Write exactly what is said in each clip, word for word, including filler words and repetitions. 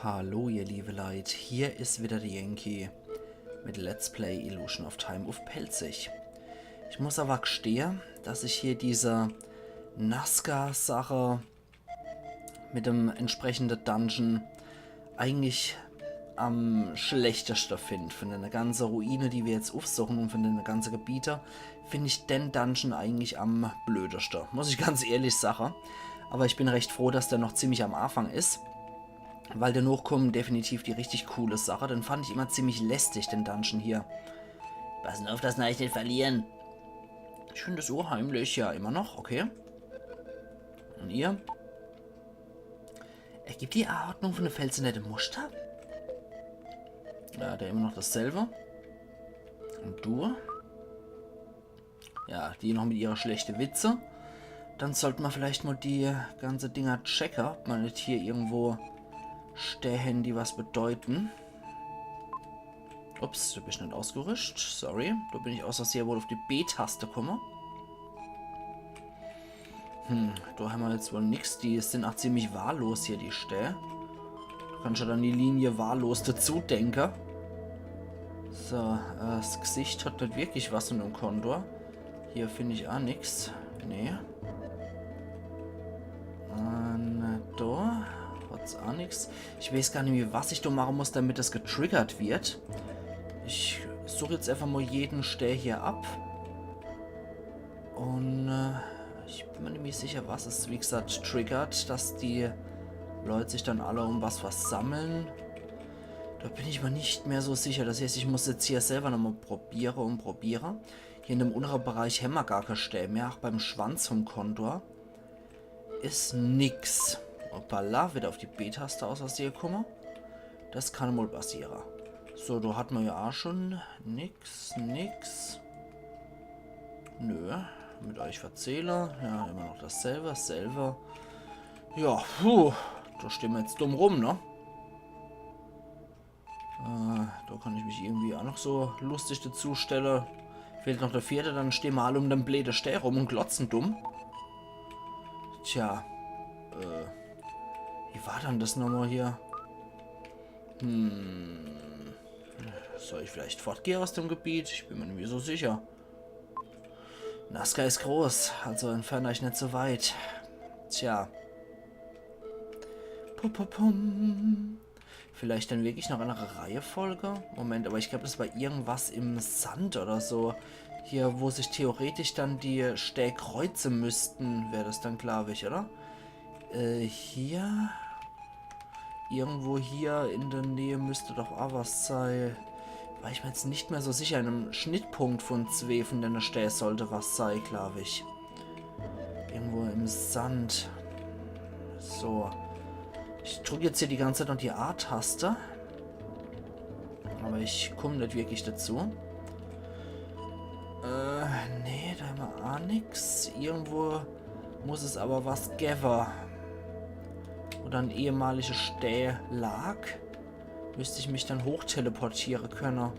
Hallo ihr liebe Leit, hier is wieder de Yankee mit Let's Play Illusion of Time uff Pälzisch. Ich muss awwer gestehe, dass ich hier diese Nazca-Sache mit dem entsprechende Dungeon eigentlich am schlechteste find. Von dene ganze Ruine, die wir jetzt uffsuchen, und von dene ganze Gebiete, find ich den Dungeon eigentlich am blödeste, muss ich ganz ehrlich sache. Awwer ich bin recht froh, dass der noch ziemlich am Afang is, weil denoch kommen definitiv die richtig coole Sache. Den fand ich immer ziemlich lästig, den Dungeon hier. Passen uff, dass mer eich net verlieren. Ich find es unheimlich, ja, immer noch, okay. Und ihr? Ergibt die Anordnung von de Felsen net e Muster? Ja, der immer noch dasselbe. Und du? Ja, die noch mit ihre schlechte Witze. Dann sollt mer vielleicht mol die ganze Dinger checke, ob mer net hier irgendwo Stää hen, die was bedeuten. Ups, do bin ich net ausgerüscht. Sorry, do bin ich aus Versehe wohl uff die B-Taste kumme. Hm, do hämmer jetzt wohl nix. Die sin ach ziemlich wahllos hier, die Stää. Do kannsch jo dann die Linie wahllos dezu denke. So, äh, s Gesicht hat net wirklich was in dem Kontor. Hier find ich ach nix. Nee. Äh, do hat's ach nix. Ich weeß gar nimmi, was ich do mache muss, damit das getriggert wird. Ich such jetzt einfach mol jeden Stää hier ab. Und äh, ich bin mer nimmi sicher, was es, wie gesagt, triggert, dass die Leit sich dann alle um was versammeln. Do bin ich mer nimmi so sicher. Das heißt, ich muss jetzt hier selber nochmol probiere und probiere. Hier in dem unnere Bereich hämmer gar kee Stää mehr. Ach, beim Schwanz vom Kontor is nix. Hoppala, wieder uff die B-Taste aus Versehe kumme. Das kann mol passiere. So, do hat mer ja ach schon nix, nix. Nö, mit eich verzehle. Ja, immer noch dasselbe, dasselbe. Ja, puh, do stehn mer jetzt dumm rum, ne? Äh, do kann ich mich irgendwie ach noch so lustig dezu stelle. Fehlt noch der vierte, dann stehn mer all um den bleede Stää rum und glotzen dumm. Tja, äh, wie war dann das nochmol hier? Hm, soll ich vielleicht fortgehe aus dem Gebiet? Ich bin mer nimmi so sicher. Nazca is groß, also entfernt eich net so weit. Tja. Pum, pum, pum. Vielleicht dann wirklich noch annere Reihefolge? Moment, aber ich glaub, das war irgendwas im Sand oder so. Hier, wo sich theoretisch dann die Stää kreuze müssten, wär das dann, glaub ich, oder? Äh, hier. Irgendwo hier in der Nähe müsst doch ach was sei. War ich mer jetzt net mehr so sicher. In em Schnittpunkt von zwee von denne Stää sollt was sei, glaub ich. Irgendwo im Sand. So. Ich drück jetzt hier die ganze Zeit noch die A-Taste. Aber ich komm net wirklich dezu. Äh, nee, do hämmer ach nix. Irgendwo muss es aber was gewwe. Oder en ehemalige Stäälag. Müsst ich mich dann hochteleportiere könne.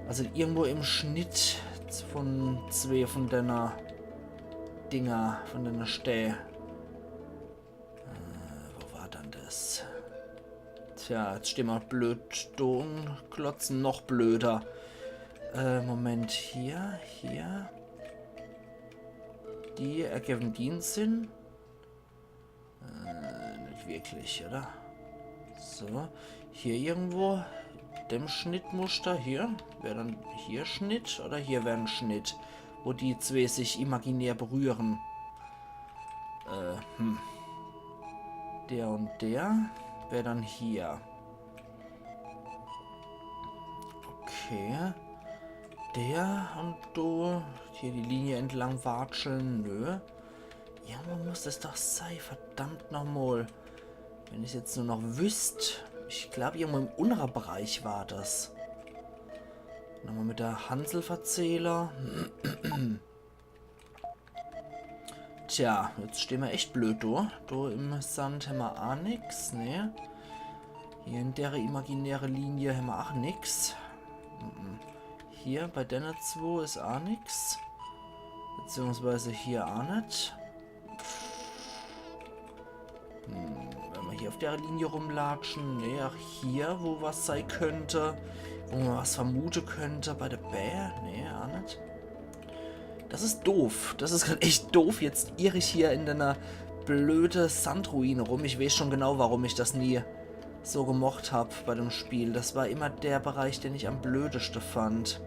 Also irgendwo im Schnitt von zwee von denne Dinger, von denne Stää. Äh, wo war dann das? Tja, jetzt stehn mer blöd do und glotzen noch blöder. Äh, Moment, hier, hier. Die ergeben den Sinn. Äh, net wirklich, oder? So, hier irgendwo, dem Schnittmuster hier, wär dann hier Schnitt oder hier wär en Schnitt, wo die zwee sich imaginär berühren. Äh, hm. Der und der wär dann hier. Okay. Der und do. Hier die Linie entlang watscheln. Nö. Irgendwo muss es doch sei. Verdammt nochmal. Wenn ich's jetzt nur noch wüsst. Ich glaub, irgendwo im unnere Bereich war das. Nochmal mit der Hansel verzähle. Tja, jetzt stehn mer echt blöd do. Do im Sand hämmer ach nix, ne? Hier in dere imaginäre Linie hämmer ach nix. Mhm. Hier bei denne zwo is ach nix. Beziehungsweise hier ach net. Hm, wenn mer Hier auf der Linie rumlatschen. Nee, ach hier, wo was sei könnte. Wo ma was vermute könnte. Bei de Bää. Nee, ach net. Das is doof. Das is grad echt doof. Jetzt irr ich hier in einer blöde Sandruine rum. Ich weeß schon genau, warum ich das nie so gemocht hab bei dem Spiel. Das war immer der Bereich, den ich am blödeste fand.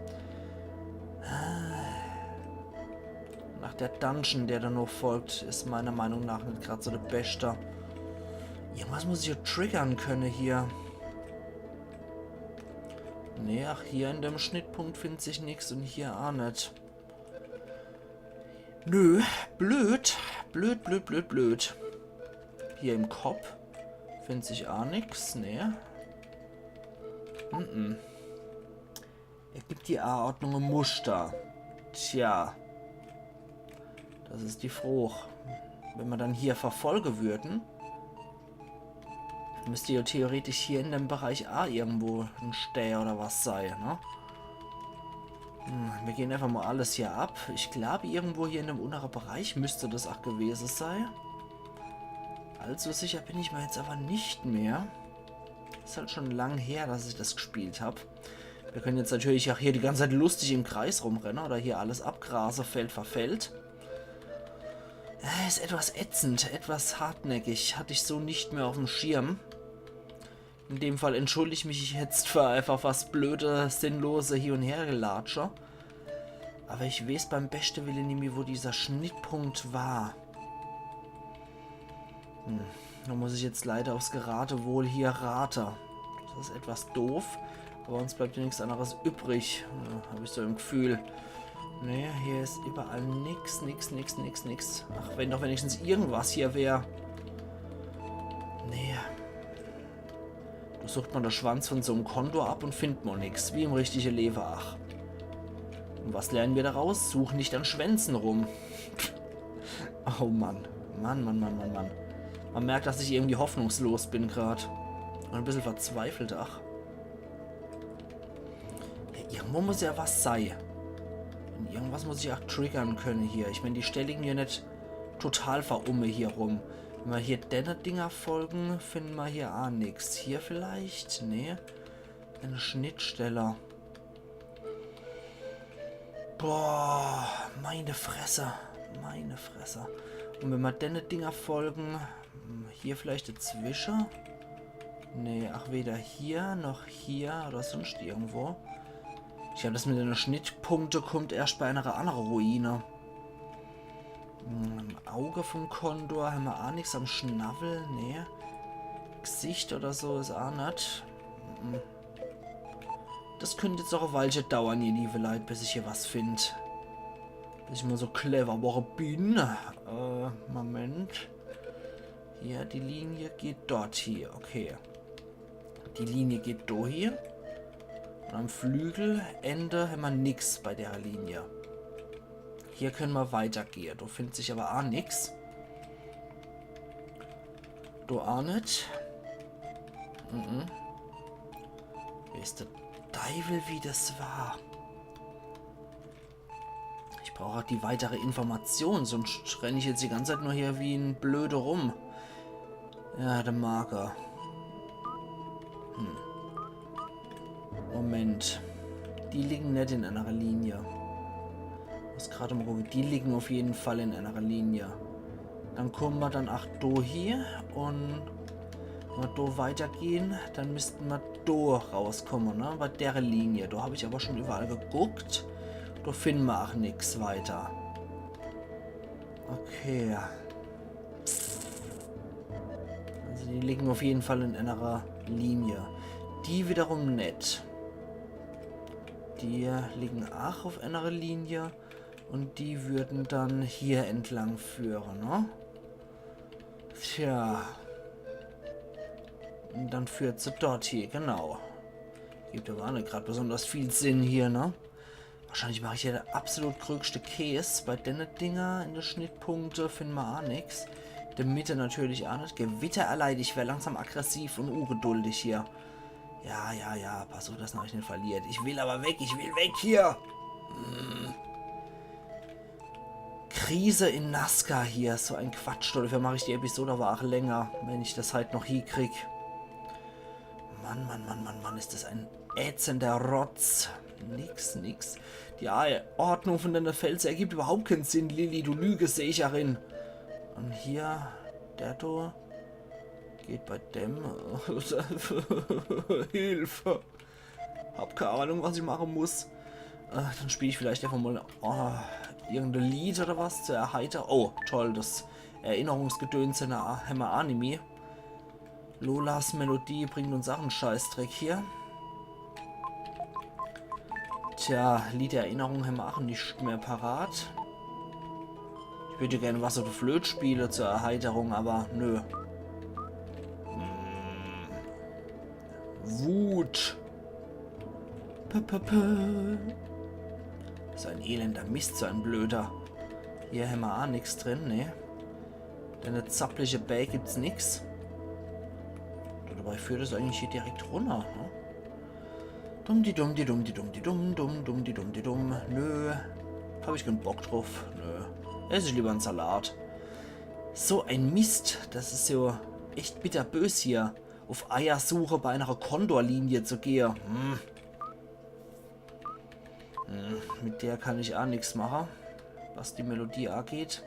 Nach der Dungeon, der danach folgt, is meiner Meinung nach net grad so der beste. Irgendwas muss ich ja triggern könne hier. Nee, ach, hier in dem Schnittpunkt findet sich nix und hier ach net. Nö, blöd. Blöd, blöd, blöd, blöd. Hier im Kopf findet sich ach nix, nee. Mhm. Ergibt die Anordnung e Muster? Tja. Das is die Froch. Wenn ma dann hier verfolge würden, müsst ja theoretisch hier in dem Bereich ach irgendwo en Stää oder was sei, ne? Hm, mir gehn einfach mal alles hier ab. Ich glaub, irgendwo hier in dem unnere Bereich müsst das ach gewese sei. Allzu sicher bin ich mir jetzt aber nicht mehr. Is halt schon lang her, dass ich das gespielt hab. Wir können jetzt natürlich auch hier die ganze Zeit lustig im Kreis rumrenne oder hier alles abgrase, Feld für Feld. Äh, is etwas ätzend, etwas hartnäckig. Hatt ich so nicht mehr auf'm Schirm. In dem Fall entschuldig mich jetzt für einfach was blöde, sinnlose Hier- und Hergelatsche. Aber ich weeß beim beschte Wille nimmi, wo dieser Schnittpunkt war. Hm, da muss ich jetzt leider aufs Geratewohl hier rate. Das is etwas doof, aber uns bleibt ja nix anderes übrig, äh, hab ich so im Gefühl. Nee, hier is überall nix, nix, nix, nix, nix. Ach, wenn doch wenigstens irgendwas hier wär. Nee. Da sucht man de Schwanz von so'm Kondor ab und findet mal nix, wie im richtige Lewe, ach. Und was lernen wir daraus? Such nicht an Schwänzen rum. Oh Mann. Mann, Mann, Mann, Mann, Mann. Man merkt, dass ich irgendwie hoffnungslos bin grad. Und ein bisschen verzweifelt, ach. Ja, irgendwo muss ja was sei. Und irgendwas muss ich auch triggern können hier. Ich mein, die Stää liegen ja net total verumme hier rum. Wenn ma hier denne Dinger folgen, finden ma hier ah nix. Hier vielleicht? Nee. Eine Schnittstelle. Boah, meine Fresse. Meine Fresse. Und wenn ma denne Dinger folgen, hm, hier vielleicht dazwische? Nee, ach, weder hier noch hier oder sonst irgendwo. Ich glaub, das mit den Schnittpunkte kommt erst bei einer anderen Ruine. Hm, am Auge vom Kondor haben wir auch nichts. Am Schnabel, nee. Gesicht oder so ist auch nicht. Mhm. Das könnte jetzt auch eine Weile dauern, ihr liebe Leute, bis ich hier was find. Bis ich mal so clever geworden bin. Äh, Moment. Ja, die Linie geht dort hier, okay. Die Linie geht da hier. Und am Flügelende haben wir nix bei der Linie. Hier können wir weitergehen. Da findet sich aber auch nix. Da auch nicht. Mhm. Weiß der Teufel, wie das war. Ich brauche auch die weitere Information, sonst renn ich jetzt die ganze Zeit nur hier wie ein Blöde rum. Ja, der Marker. Hm. Moment. Die liegen nicht in einer Linie. Muss gerade mal gucken. Die liegen auf jeden Fall in einer Linie. Dann kommen wir dann auch da hier und wenn wir da weitergehen, dann müssten wir da rauskommen, ne? Bei der Linie. Da habe ich aber schon überall geguckt. Da finden wir auch nix weiter. Okay. Also die liegen auf jeden Fall in einer Linie. Die wiederum nicht. Die liegen auch auf einer Linie. Und die würden dann hier entlang führen, ne? Tja. Und dann führt sie dort hier, genau. Gibt aber auch nicht gerade besonders viel Sinn hier, ne? Wahrscheinlich mache ich ja der absolut krögste Käs. Bei denne Dinger in de Schnittpunkte finden wir auch nix. De Mitte natürlich auch nicht. Gewitter erleide ich, werde langsam aggressiv und ungeduldig hier. Ja, ja, ja, pass auf, dass ihr euch nicht verliert. Ich will aber weg, ich will weg hier. Hm. Krise in Nazca hier. So ein Quatsch. Dafür mach ich die Episode aber auch länger, wenn ich das halt noch hiekrieg. Mann, Mann, Mann, Mann, Mann, ist das ein ätzender Rotz. Nix, nix. Die Ordnung von deiner Felse ergibt überhaupt keinen Sinn, Lilly, du Lügesecherin. Und hier, der do geht bei dem. Hilfe. Hab keine Ahnung, was ich machen muss. Äh, dann spiel ich vielleicht einfach mal äh, irgendein Lied oder was zur Erheiterung. Oh, toll, das Erinnerungsgedöns in der Hammer Anime. Lolas Melodie bringt uns auch einen Scheißdreck hier. Tja, Lied der Erinnerung haben wir auch nicht mehr parat. Ich würde gerne was auf der Flöte spielen zur Erheiterung, aber nö. Hm. Wut. P -p -p. So ein elender Mist, so ein blöder. Hier haben wir auch nichts drin, ne? Denn eine zappliche Bä gibt's nix. Dabei führt es eigentlich hier direkt runter, ne? Dumm die dumm, die dumm, die dumm, die dumm, dumm, dumm, die dumm, die dumm. Nö. Hab ich keinen Bock drauf. Nö. Ess ich lieber einen Salat. So ein Mist. Das ist ja echt bitterbös hier. Auf Eiersuche bei einer Condor-Linie zu gehen. Hm. Hm, mit der kann ich auch nix machen. Was die Melodie angeht.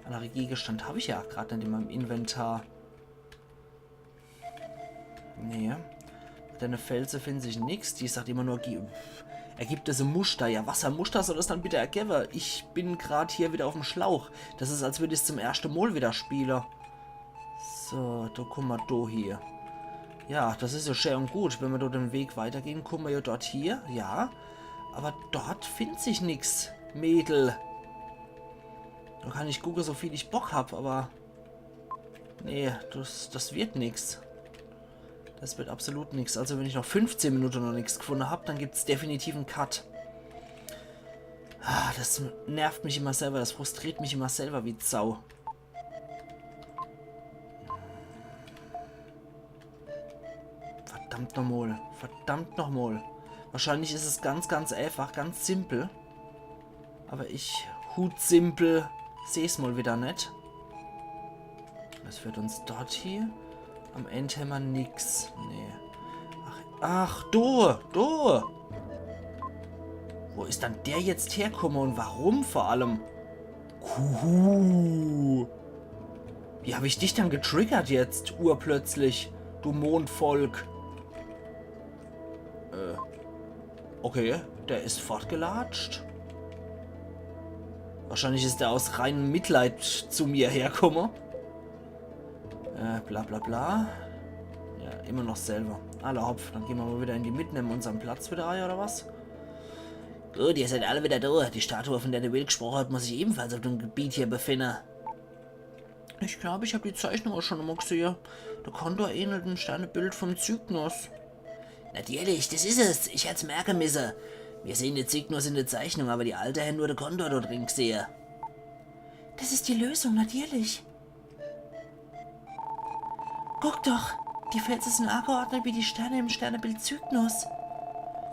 Andere Gegenstand habe ich ja auch gerade nicht in meinem Inventar. Nee. Mit deiner Felse findet sich nix. Die sagt immer nur, gi- pff, ergibt es ein Muster. Ja, was ein Muster soll das dann bitte ergeben? Ich bin gerade hier wieder auf dem Schlauch. Das ist, als würde ich zum ersten Mal wieder spielen. So, da kommen wir da hier. Ja, das ist ja schön und gut. Wenn wir dort den Weg weitergehen, kommen wir ja dort hier. Ja, aber dort findet sich nix, Mädel. Da kann ich gucken, so viel ich Bock hab, aber nee, das, das wird nix. Das wird absolut nix. Also wenn ich noch fünfzehn Minuten noch nix gefunden hab, dann gibt's definitiv einen Cut. Ah, das nervt mich immer selber, das frustriert mich immer selber wie Sau. Verdammt nochmal, verdammt nochmal. Wahrscheinlich ist es ganz, ganz einfach, ganz simpel. Aber ich, Hut simpel, seh's mal wieder net. Das führt uns dort hier. Am End haben wir nix. Nee. Ach, ach, du, du. Wo ist dann der jetzt herkomme und warum vor allem? Kuhu. Wie hab ich dich dann getriggert jetzt, urplötzlich, du Mondvolk? Äh, okay, der ist fortgelatscht. Wahrscheinlich ist er aus reinem Mitleid zu mir herkomme. Äh, bla bla bla. Ja, immer noch selber. Alla hopp, dann gehen wir mal wieder in die Mitte, nehmen unseren Platz wieder ein, oder was? Gut, ihr seid alle wieder da. Die Statue, von der der Will gesprochen hat, muss sich ebenfalls auf dem Gebiet hier befinden. Ich glaube, ich habe die Zeichnung auch schon einmal gesehen. Der Kondor ähnelt dem Sternebild vom Zygnus. Natürlich, das ist es. Ich hätt's merken müssen. Wir sehen den Zygnus in der Zeichnung, aber die Alte hat nur den Kondor dort drin gesehen. Das ist die Lösung, natürlich. Guck doch, die Felsen sind angeordnet wie die Sterne im Sternebild Zygnus.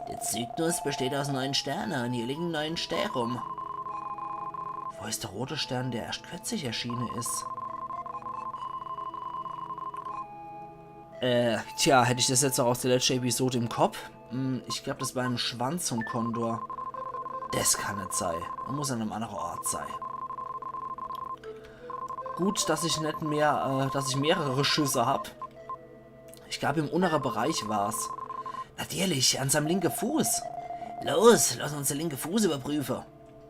Der Zygnus besteht aus neun Sternen und hier liegen neun Sterne rum. Wo ist der rote Stern, der erst kürzlich erschienen ist? Äh, tja, hätte ich das jetzt auch aus der letzten Episode im Kopf? Hm, ich glaube, das war im Schwanz vom Kondor. Das kann nicht sein. Er muss an einem anderen Ort sein. Gut, dass ich nicht mehr, äh, dass ich mehrere Schüsse habe. Ich glaube, im unteren Bereich war's. Natürlich, an seinem linken Fuß. Los, lass uns den linken Fuß überprüfen.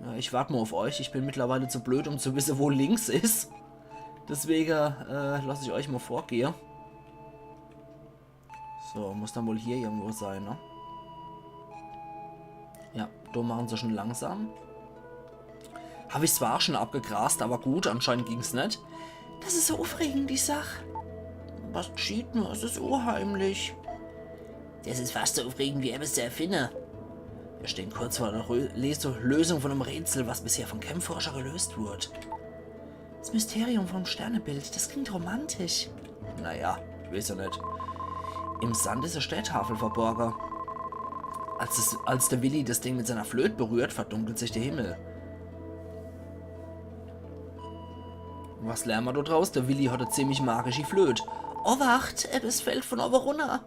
Ja, ich warte mal auf euch. Ich bin mittlerweile zu blöd, um zu wissen, wo links ist. Deswegen äh, lasse ich euch mal vorgehen. So, muss dann wohl hier irgendwo sein, ne? Ja, da machen sie schon langsam. Habe ich zwar auch schon abgegrast, aber gut, anscheinend ging's nicht. Das ist so aufregend, die Sache. Was geschieht nur? Es ist unheimlich. Das ist fast so aufregend, wie etwas zu erfinden. Wir stehen kurz vor der Rö- Leso- Lösung von einem Rätsel, was bisher von keinem Forscher gelöst wurde. Das Mysterium vom Sternebild, das klingt romantisch. Naja, ich weiß ja nicht. Im Sand ist eine Steintafel verborgen. Als, es, als der Willi das Ding mit seiner Flöte berührt, verdunkelt sich der Himmel. Was lerne mer do draus? De Willi hat e ziemlich magischi Flöt. Owacht, ebbes fällt vun owwe runner.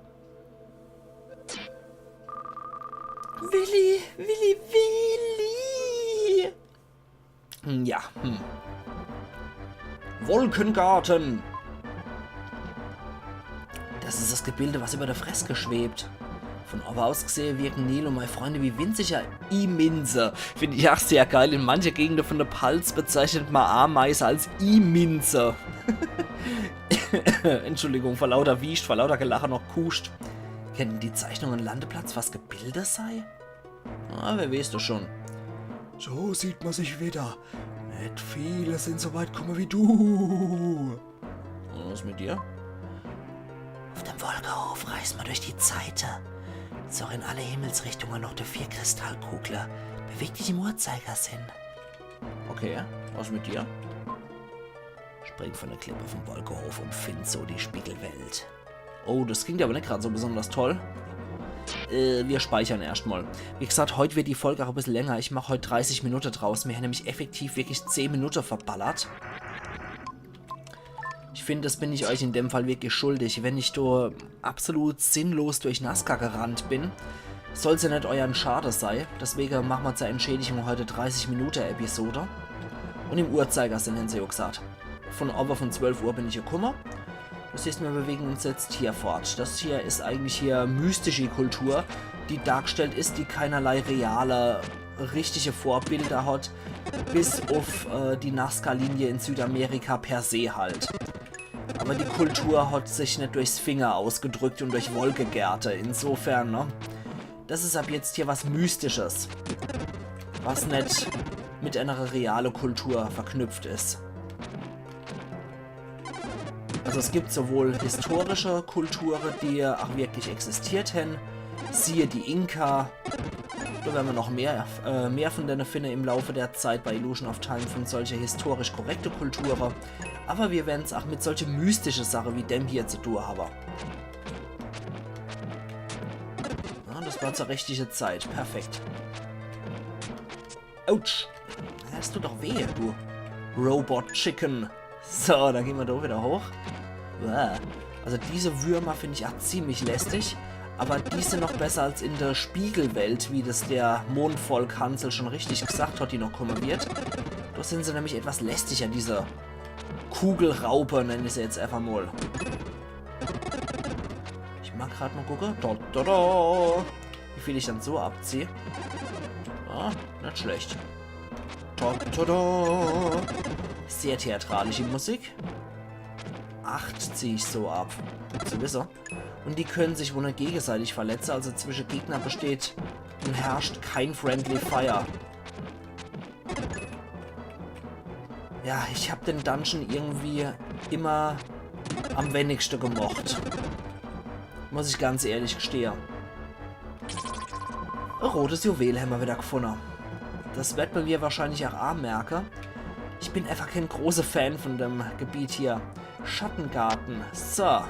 Willi, Willi, Willi! Hm, ja, hm. Wolkengarten! Das is das Gebilde, was über der Freske schwebt. Vun owwe aus gsehe wirken Neil und mei Freunde wie winziger Imminse. Find ich ach sehr geil. In manche Gegende vun de Palz bezeichnet mer Ameise als Imminse. Entschuldigung, vor lauter Wiescht, vor lauter Gelache noch Kuscht. Kennten die Zeichnungen Landeplatz was Gebilde sei? Ah, wer weeß das schon. So sieht mer sich wieder. Net viele sin so weit kumme wie du. Und was mit dir? Auf dem Wolkehof reise mer durch die Zeite. Zurre in alle Himmelsrichtunge noch de vier Kristallkugle. Beweg dich im Uhrzeigersinn. Okay, was mit dir? Spring vun de Klippe vum Wolkehof und find so die Spiegelwelt. Oh, das klingt aber net grad so besonders toll. Äh, wir speichern erscht mal. Wie gesagt, heut wird die Folge auch e bissel länger. Ich mach heut dreißig Minute draus. Mir hän nämlich effektiv wirklich zehn Minute verballert. Ich find, das bin ich euch in dem Fall wirklich schuldig. Wenn ich do absolut sinnlos durch Nazca gerannt bin, soll's ja net euern Schade sei. Deswege mache mer zur Entschädigung heut dreißig Minute Episode. Und im Uhrzeigersinn, hän se jo gesagt. Vun owwe vun zwölf Uhr bin ich gekumme. Das heißt, mir bewegen uns jetzt hier fort. Das hier is eigentlich hier mystische Kultur, die dargestellt is, die keinerlei reale, richtige Vorbilder hat, bis uff, äh, die Nazca-Linie in Südamerika per se halt. Aber die Kultur hat sich net durchs Finger ausgedrückt und durch Wolkegärte. Insofern, ne? Das is ab jetzt hier was Mystisches, was net mit einer reale Kultur verknüpft is. Also es gibt sowohl historische Kulture, die ach wirklich existiert hän, siehe die Inka. Do wern mer noch mehr, äh, mehr vun denne finne im Laufe der Zeit bei Illusion of Time, vun solche historisch korrekte Kulture. Aber mir wern's ach mit solche mystische Sache wie dem hier zu tue hawe. Ja, das war zur richtige Zeit. Perfekt. Autsch. Das tut doch weh, du Robot Chicken. So, dann gehn mer do wieder hoch. Uah. Also diese Würmer find ich ach ziemlich lästig. Aber die sin noch besser als in der Spiegelwelt, wie das der Mondvolk Hansel schon richtig gesagt hat, die noch kumme wird. Do sin se nämlich etwas lästiger, diese Kugelraupe, nenn ich se jetzt einfach mal. Ich mag grad mal gucke. Da, da, da. Wie viel ich dann so abzieh. Ah, net schlecht. Da, da, da. Sehr theatralische Musik. Acht zieh ich so ab. Gut zu wisse. Und die können sich wohl net gegenseitig verletze. Also zwischen Gegner besteht und herrscht kein Friendly Fire. Ja, ich hab den Dungeon irgendwie immer am wenigste gemocht. Muss ich ganz ehrlich gestehe. E rotes Juwel hämmer wieder gefunne. Das werd mer mir wahrscheinlich ach amerke. Ich bin einfach kein großer Fan von dem Gebiet hier. Schattengarten. So.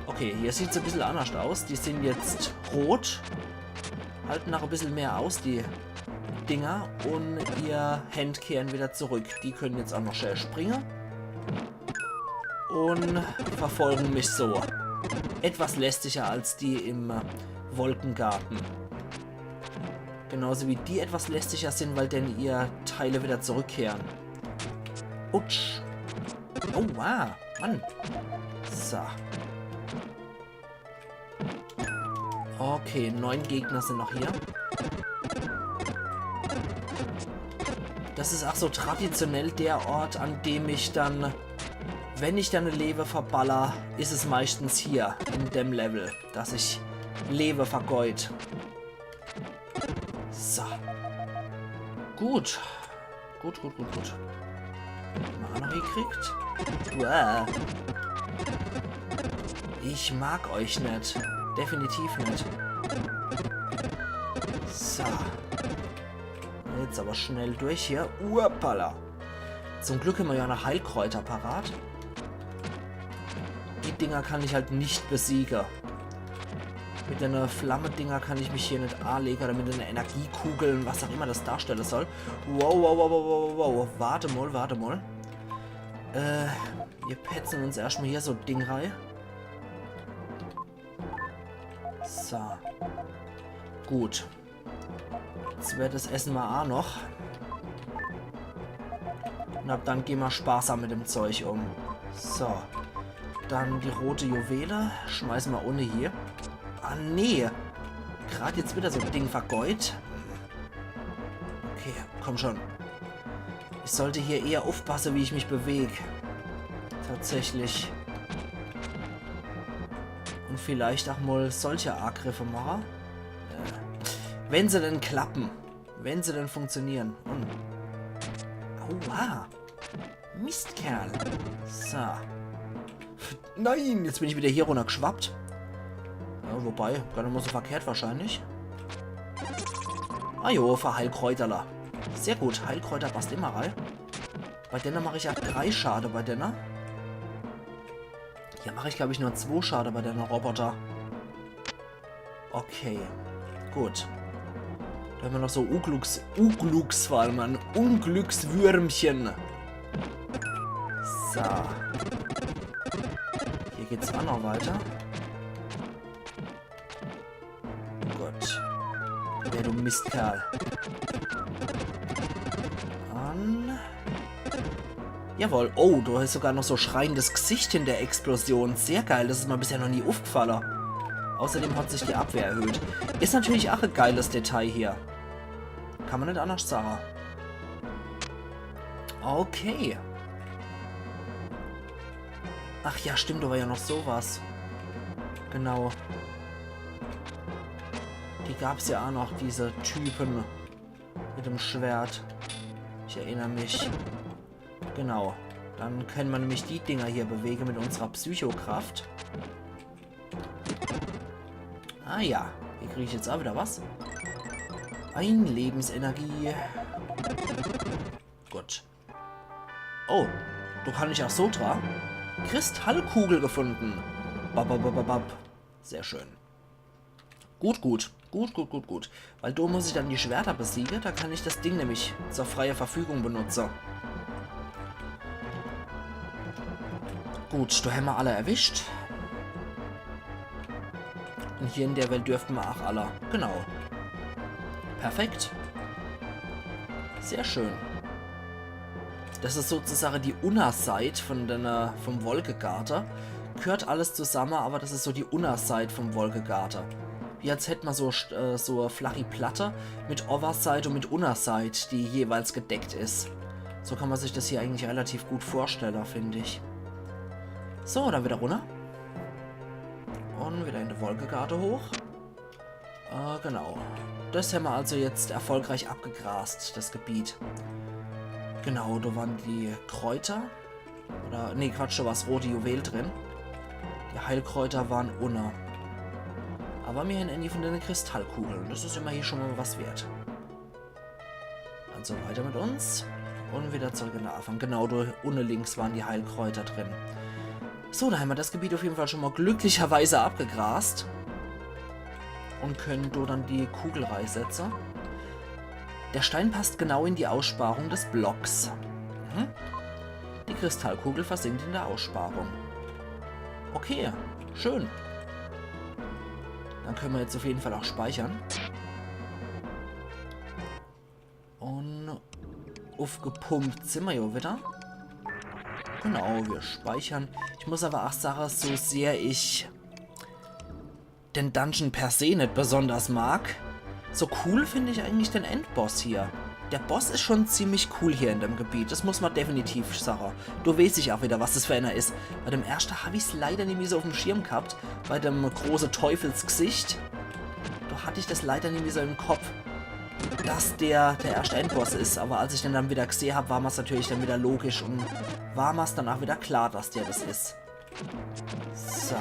Okay, hier sieht's e bissel annerscht aus. Die sin jetzt rot. Halten noch e bissel mehr aus, die Dinger. Und ihr Händ kehren wieder zurück. Die können jetzt auch noch schnell springe. Und verfolgen mich so. Etwas lästiger als die im, äh, Wolkengarten. Genauso wie die etwas lästiger sin, weil denn ihr Teile wieder zurückkehren. Utsch. Oh, wow. Mann. So. Okay, neun Gegner sin noch hier. Das is ach so traditionell der Ort, an dem ich dann, wenn ich dann e Lewe verballer, is es meistens hier in dem Level, dass ich Lewe vergeud. So. Gut. Gut, gut, gut, gut. Mana gekriegt. Uah. Ich mag euch net. Definitiv net. So. Jetzt aber schnell durch hier. Uapala. Zum Glück hämmer ja noch Heilkräuter parat. Die Dinger kann ich halt net besiege. Mit dene Flamme-Dinger kann ich mich hier net anlege oder mit dene Energiekugeln, was auch immer das darstelle soll. Wow, wow, wow, wow, wow, wow, wow. Warte mal, warte mal. Äh, mir petze uns erschtmol hier so e Ding rei. So. Gut. Jetzt werd des Esse mer a noch. Un ab dann gehn mer sparsam mit dem Zeug um. So. Dann die rote Juwele. Schmeiße mer unne hier. Ah, nee. Grad jetzt widder so e Ding vergeut. Okay, komm schon. Ich sollt hier eher uffpasse, wie ich mich beweg. Tatsächlich. Un vielleicht ach mol solche Agriffe mache. Äh, wenn se denn klappe. Wenn se denn funktioniere. Un. Aua. Mistkerl. So. Nein, jetzt bin ich widder hier runnergeschwappt. Ja, wobei, gar net mol so verkehrt wahrscheinlich. Ah jo, fer Heilkräuterler. Sehr gut, Heilkräuter passt immer rei. Bei denne mach ich ach drei Schade bei denne. Hier mach ich, glaab ich, nur zwo Schade bei denne Roboter. Okay, gut. Do hämmer noch so Uglucks-, Uglucks vor allem, Mann. Unglückswürmchen. So. Hier geht's ach noch weiter. Gut. Ja, du Mistkerl. An. Jawohl. Oh, do is sogar noch so schreiendes Gesicht in der Explosion. Sehr geil, des is mer bisher noch nie uffgefalle. Außerdem hat sich die Abwehr erhöht. Is natürlich ach e geiles Detail hier. Kann mer net annerscht sage. Okay. Ach ja, stimmt, do war ja noch so was. Genau. Die gab's ja ach noch, diese Type mit dem Schwert. Ich erinner mich. Genau. Dann kenne mer nämlich die Dinger hier bewege mit unserer Psychokraft. Ah ja, hier krieg ich jetzt ach widder was. Ein Lebensenergie. Gut. Oh, do kann ich ach so dra. Kristallkugel gefunden. Bab, bab, bab, bab, bab. Sehr schön. Gut, gut. Gut, gut, gut, gut. Weil do muss ich dann die Schwerter besiege. Do kann ich des Ding nämlich zur freie Verfügung benutze. Gut, do hämmer alle erwischt. Un hier in der Welt dürfte mer ach alle. Genau. Perfekt. Sehr schön. Des is sozusage die Unnerseit von denne, äh, vom Wolkegarte. G'hört alles zusamme, awwer des is so die Unnerseit vom Wolkegarte. Wie als hätt mer so, st-, äh, so e flachi Platte mit Owwerseit un mit Unnerseit, die jeweils gedeckt is. So kann mer sich des hier eigentlich relativ gut vorstelle, find ich. So, dann widder runner. Un widder in de Wolkegarte hoch. Äh, genau. Des hämmer also jetzt erfolgreich abgegrast, des Gebiet. Genau, do waren die Kräuter. Oder, nee, Quatsch, do war's rote Juwel drin. Die Heilkräuter waren unne. Awwer mir hän ääni von denne Kristallkugle. Des is immerhin schun mol was wert. Also weiter mit uns. Un widder zurück in de Aafang. Genau, do unne links waren die Heilkräuter drin. So, do hämmer des Gebiet uff jeden Fall schun mol glücklicherweise abgegrast. Un kenne do dann die Kugel reisetze. Der Stein passt genau in die Aussparung des Blocks. Mhm. Die Kristallkugel versinkt in der Aussparung. Okay, schön. Dann kenne mer jetzt uff jeden Fall ach speichere. Un uffgepumpt sin mer jo widder. Genau, mir speichere. Ich muss awwer ach sage, so sehr ich den Dungeon per se net besonders mag, so cool find ich eigentlich den Endboss hier. Der Boss is schun ziemlich cool hier in dem Gebiet, des muss mer definitiv sage. Do weeß ich ach widder, was des für ääner is. Bei dem erschte hab ich's leider nimmi so uffm Schirm g'habt, bei dem große Teufelsg'sicht. Do hatt ich des leider nimmi so im Kopp, dass der der erschte Endboss is. Awwer als ich den dann widder g'seh hab, war mer's natürlich dann widder logisch un war mer's dann ach widder klar, dass der des is. So.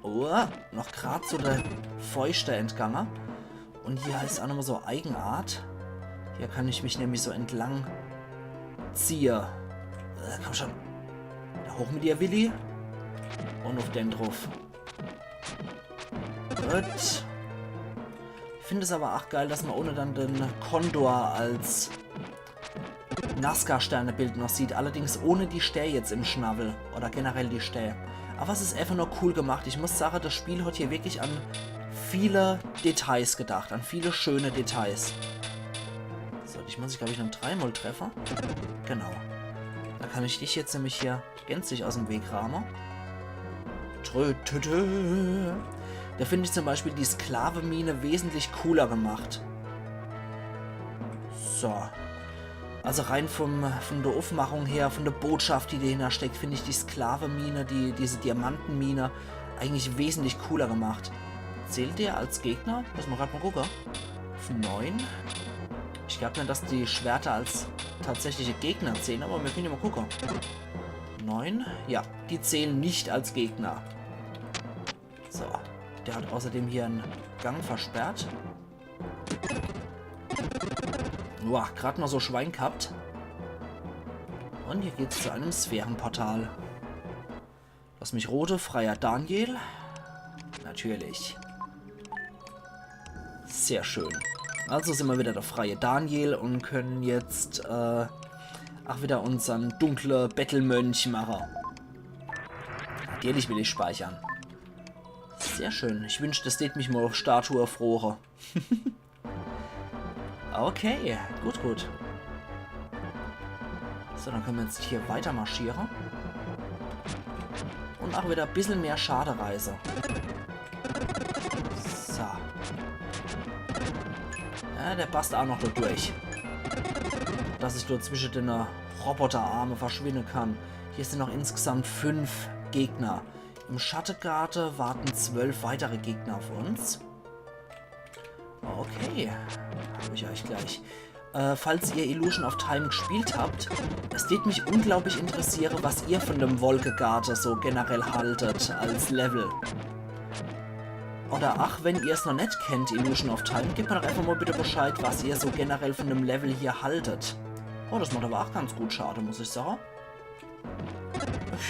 Oh, noch grad so de Fäuschte entgange. Un hier is ach nochmol so Eigenart. Hier kann ich mich nämlich so entlang ziehe. Äh, komm schun. Do hoch mit dir, Willi. Un uff den druff. Gut. Ich find's awwer ach geil, dass mer unne dann den Kondor als Nazca-Sternebild noch sieht, allerdings ohne die Stää jetzt im Schnawwel oder generell die Stää. Awwer es is äfach nur cool gemacht. Ich muss sage, das Spiel hat hier wirklich an viele Details gedacht, an viele schöne Details. So, dich muss ich, glaub ich, noch dreimol treffe. Genau. Da kann ich dich jetzt nämlich hier gänzlich aus em Weg rahme. Trötütü. Da find ich zum Beispiel die Sklavemine wesentlich cooler gemacht. So. Also rein vom, von der Aufmachung her, von der Botschaft, die dahinter steckt, find ich die Sklavemine, die, diese Diamantenmine, eigentlich wesentlich cooler gemacht. Zählt der als Gegner? Lass mal grad mal gucke. Auf neun. Ich glaub net, dass die Schwerter als tatsächliche Gegner zählen, awwer mir könne ja mal gucke. Neun? Ja, die zählen nicht als Gegner. So, der hat außerdem hier en Gang versperrt. Uah, grad noch so Schwein gehabt. Und hier geht's zu einem Sphärenportal. Lass mich rote, freier Daniel. Natürlich. Sehr schön. Also sin mir wieder der freie Daniel und können jetzt, äh, ach, wieder unsern dunkle Bettelmönch mache. Natürlich will ich speichern. Sehr schön. Ich wünsch, das tät mich mal auf Statue erfroren. Okay, gut, gut. So, dann können wir jetzt hier weiter marschieren. Und auch wieder ein bisschen mehr Schade reißen. So. Ja, der passt auch noch da durch. Dass ich dort zwischen den, äh, Roboterarme verschwinden kann. Hier sind noch insgesamt fünf Gegner. Im Schattegarten warten zwölf weitere Gegner auf uns. Okay, hab ich euch gleich. Äh, falls ihr Illusion of Time gespielt habt, es tät mich unglaublich interessieren, was ihr von dem Wolkegarten so generell haltet als Level. Oder ach, wenn ihr's noch net kennt, Illusion of Time, gebt mir doch einfach mal bitte Bescheid, was ihr so generell von dem Level hier haltet. Oh, das macht aber auch ganz gut Schade, muss ich sagen.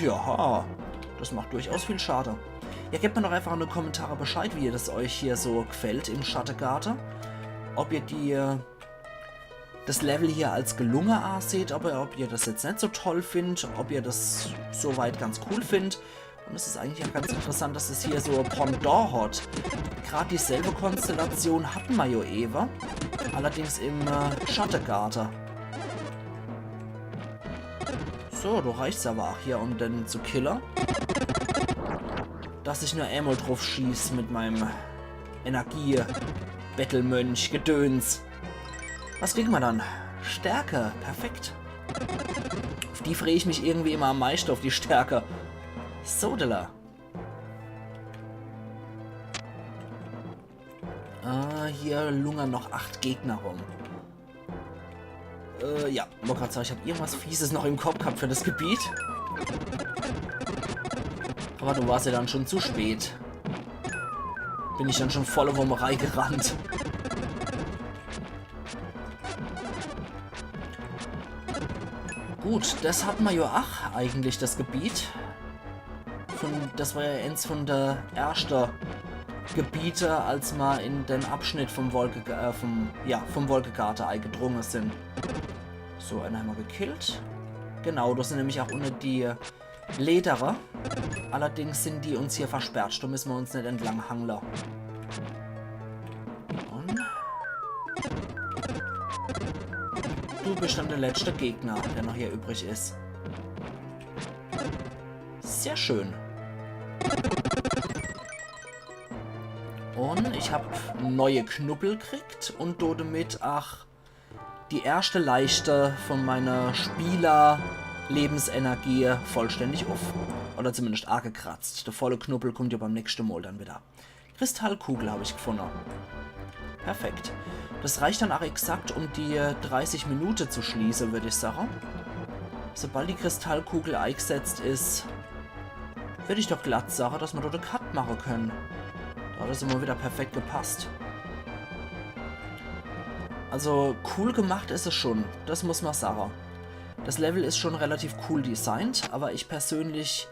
Ja, das macht durchaus viel Schade. Ja, gebt mir doch einfach in die Kommentare Bescheid, wie ihr das euch hier so gefällt im Schattegarten. Ob ihr die, äh, das Level hier als gelungen anseht, ob ihr, ob ihr das jetzt net so toll findet, ob ihr das soweit ganz cool findet. Und es ist eigentlich auch ganz interessant, dass es hier so ein Pendant hat. Grad dieselbe Konstellation hatten wir ja eben. Allerdings im, äh, Schattegarten. So, da reicht's aber auch hier, um den zu killen. Dass ich nur einmal drauf schieß mit meinem Energie-Bettelmönch-Gedöns. Was kriegen wir dann? Stärke, perfekt. Auf die freue ich mich irgendwie immer am meisten, auf die Stärke. Sodala. Äh, hier lungern noch acht Gegner rum. Äh, ja, wollte grad sagen, ich hab irgendwas Fieses noch im Kopf gehabt für das Gebiet. Aber du warst ja dann schon zu spät. Bin ich dann schon volle Wumme reingerannt. Gut, das hatten wir ja ach eigentlich, das Gebiet. Von, das war ja eins von der ersten Gebiete, als wir in den Abschnitt vom Wolke, äh, vom, ja, vom Wolkegarten eingedrungen sind. So, einen haben wir gekillt. Genau, das sind nämlich auch unten die Leedere. Allerdings sind die uns hier versperrt. Da müssen wir uns nicht entlang hangeln. Und du bist dann der letzte Gegner, der noch hier übrig ist. Sehr schön. Und ich hab neue Knuppel gekriegt und damit, ach, die erste Leiste von meiner Spieler-Lebensenergie vollständig auf. Oder zumindest angekratzt. Der volle Knuppel kommt ja beim nächsten Mal dann wieder. Kristallkugel hab ich gefunden. Perfekt. Das reicht dann auch exakt, um die dreißig Minuten zu schließen, würd ich sagen. Sobald die Kristallkugel eingesetzt ist, würd ich doch glatt sagen, dass wir dort einen Cut machen können. Da hat das immer wieder perfekt gepasst. Also cool gemacht ist es schon, das muss man sagen. Das Level ist schon relativ cool designt, aber ich persönlich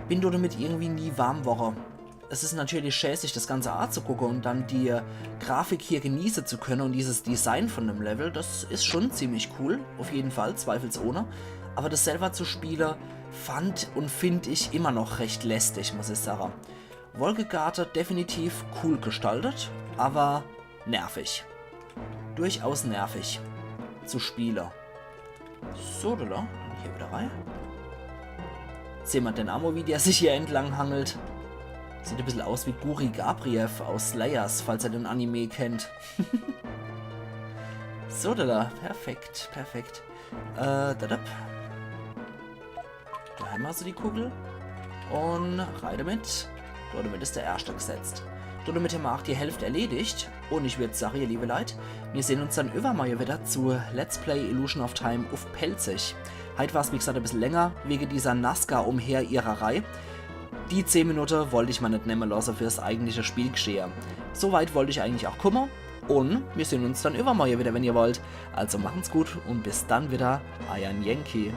bin damit irgendwie nie warm worre. Es is natürlich schä, sich das Ganze azugucke und dann die Grafik hier genieße zu könne und dieses Design von dem Level, das is schon ziemlich cool, auf jeden Fall, zweifelsohne. Aber das selber zu spiele, fand und find ich immer noch recht lästig, muss ich sage. Wolkegarte definitiv cool gestaltet, aber nervig. Durchaus nervig zu spiele. So, do, do. Hier wieder rein. Sehn mer den Amo, wie der sich hier entlang hangelt. Sieht e bissel aus wie Guri Gabriev aus Slayers, falls er den Anime kennt. So, do, do. Perfekt, perfekt. Äh, do, do. Do hämmer also die Kugel. Und rein damit. Domit is der erschte gesetzt. Domit hämmer auch die Hälft erledigt. Und ich würd sage, ihr liebe Leit, mir sehn uns dann iwwermorje wieder zu Let's Play Illusion of Time uff Pälzisch. Heit war's, wie gesagt, e bissel länger wege dieser Nazca-Umherirrerei. Die zehn Minute wollt ich mer net nemme losse fürs eigentliche Spielgeschehe. So weit wollt ich eigentlich auch kumme. Und mir sehn uns dann iwwermorje wieder, wenn ihr wollt. Also machen's gut und bis dann wieder, eier Yankee.